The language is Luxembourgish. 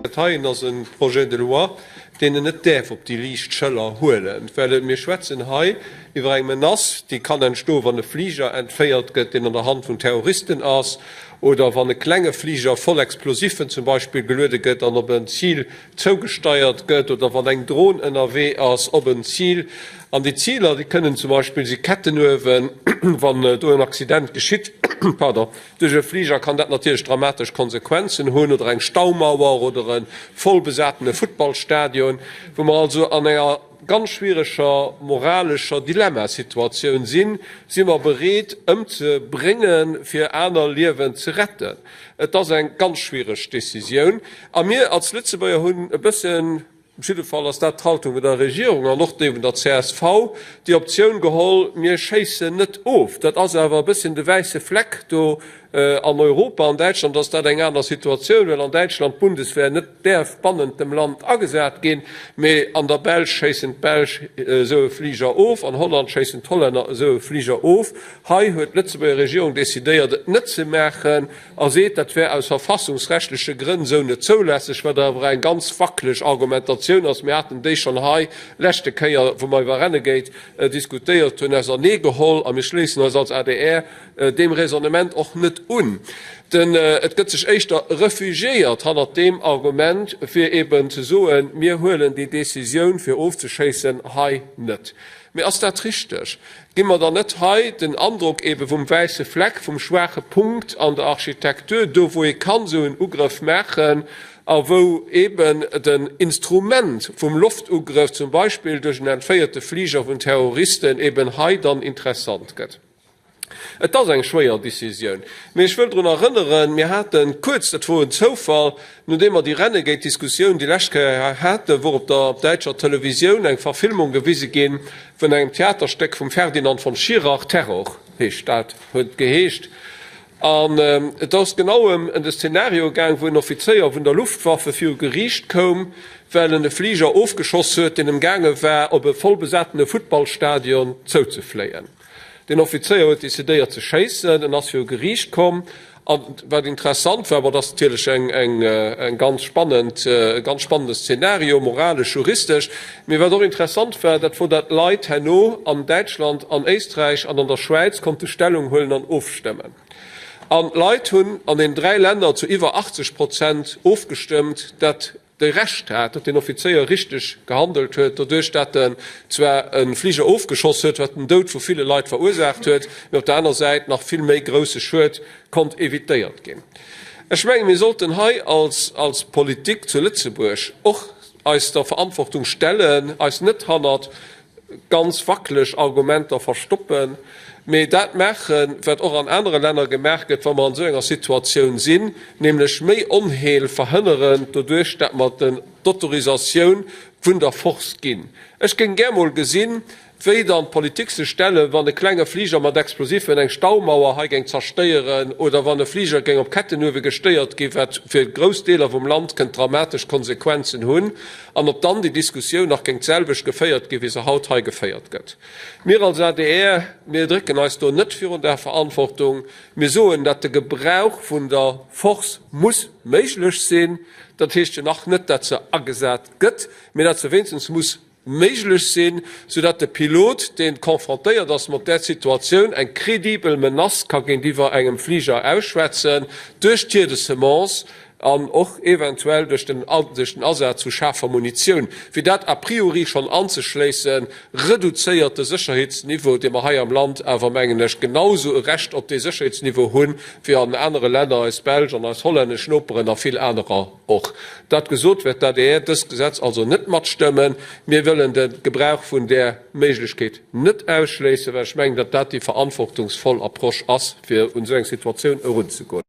Dat heien ass e Projet de loi, deen en net däerf op déi liicht Schëller huelen, well mir schwätzen hei iwwer eng Menace, déi kann entstoen, wann e Fliger entféiert gëtt, deen an der Hand vun Terroristen ass, oder wann e klenge Fliger voll Explosiffen zum Beispill geluede gëtt an op en Zil zougesteiert gëtt, oder wann eng Dron ënnerwee ass op en Zil. An déi Ziler, déi kënnen zum Beispill si Kettenuewen, wann do en Accident geschitt, pardon, duerch e Fliger, kann dat natierlech dramatesch Konsequenzen hunn, oder eng Staumauer oder e vollbesatene Futtballstadion, wou mer also an enger ganz schwiereger moralescher Dilemmasituatioun sinn, Si mer bereet ëmzebrénge fir aner Liewen ze retten? Et ass eng ganz schwiereg Decisioun a mir als Lëtzebuerger hunn e bëssen, op jidde Fall ass dat d'Haltung vun der Regierung an och déi vun der csv, déi Optioun geholl, mir schéissen net of. Dat ass awer e bësschen de wäisse Fleck do an Europa. An Däitschland ass dat eng aner Situatioun, well an Däitschland d'Bundeswehr net däerf bannent dem Land agesat ginn, mee an der Belsch schéissen d'Belsch esou e Fliger of, an Holland schéissen d'Hollänner esou e Fliger of. Hei huet d'Lëtzebuerger Regierung decidéiert, et net ze maachen a seet, dat wär aus verfassungsrechtleche Grënn esou net zoulässeg, wat awer eng ganz wackeleg Argumentatioun ass. Mir haten déi schonn hei leschte Kéier, wou mer iwwer Renegade diskutéiert hunn, auserneegeholl a mir schléissen eis als adr deem Raisonnement och net un. Den, et gëtt sech éischter refugiéiert hannert deem Argument, fir eeben ze soen, mir huelen déi Décisioun, fir ofzeschéissen, hei net. Mee ass dat richteg? Gi mer dann net hei den Androck eebe vum wäisse Fleck, vum schwaache Punkt an der Architektur, do wou ee kann esou en Ugrëff maachen a wou eeben den Instrument vum Loftugrëff, zum Beispill duerch en entféierte Fliger vun Terroristen, eeben hei dann interessant gëtt? Et ass eng schwéier Décisioun, mee ech wëll drun erënneren, mir hate kuerz, dat wor en Zoufall, nodeem mer déi Renegade-Diskussioun déi lescht Kéier hei haten, wor op der däitscher Televisioun eng Verfilmung gewise gi vun engem Theaterstéck vum Ferdinand von Schirach, Terror heescht dat, huet et geheescht. An et ass genau ëm de Szenario gaang, wou en Offizéier vun der Luftwaffe viru Geriicht koum, well en e Fliger ofgeschoss huet, deen emgaange war, op e vollbesatene Futtballstadion zouzefléien. Den Offizéier huet decidéiert ze schéissen, en ass viru Geriicht komm an wat interessant war, bon, dat ass natierlech eng eng ganz spannend, e ganz spannende Szenario, moralesch, juristesch, mee wat och interessant war, dat wor, dat d'Leit herno an Däitschland, an Éisträich an an der Schwäiz konnte Stellung huelen an ofstëmmen. An d'Leit hunn an den 3 Länner zu iwwer 80 Prozent ofgestëmmt, dat de Recht hat, datt deen Offizéier richteg gehandelt huet, doduerch dat en zwar e Fliger ofgeschoss huet, wat den Doud vu ville Leit verursaacht huet, mee op der aner Säit nach vill méi grousse Schued konnt evitéiert ginn. Ech mengen, mir sollten hei als als Politik zu Lëtzebuerg och eis der Verantwortung stellen, eis net hannert ganz wackeleg Argumenter verstoppen, mee dat maachen, wat och an anere Länner gemaach gëtt, wa mer an esou enger Situatioun sinn, nämlech méi Onheel verhënneren doduerch, dat mer d'Autorisatioun vun der Force ginn. Ech géing gär mol gesinn, wéi dann d'Politik sech stellen, wann e klenge Fliger mat Explosiffen eng Staumauer hei géing zerstéieren oder wann e Fliger géing op Kettenuewe gestéiert ginn, wat fir grouss Deeler vum Land kënnt dramatesch Konsequenzen hunn. An ob dann déi Diskussioun nach géing d'selwecht geféiert ginn, wéi se haut hei geféiert gëtt. Mir als adr, mir drécken eis do net virun der Verantwortung. Mir soen, datt de Gebrauch vun der Force muss méiglech sinn. Dat heescht jo nach net, datt se agesat gëtt, mee datt se wéinstens muss méiglech sinn, soudatt de Pilot, dee confrontéiert ass mat där Situatioun, eng credibel Menace ka géintiwwer engem Fliger ausschwätzen duerch Tirs de semence an och eventuell duerch den duerch den Asaz vu schaarfer Munitioun. Fir dat a priori schonn anzeschléissen, reduzéiert de Sécherheetsniveau, dee mer hei am Land awer, mengen ech, genausou e Recht op dee Sécherheetsniveau hunn, wéi an anere Länner, eis belsch an eis hollännesch Noperen a vill anerer och. Dat gesot, wäert d'ADR dëst Gesetz also net matstëmmen. Mir wëllen de Gebrauch vun där Méiglechkeet net ausschléissen, well ech mengen, datt dat déi verantwortungsvoll Approche ass, fir un esou eng Situatioun erunzegoen.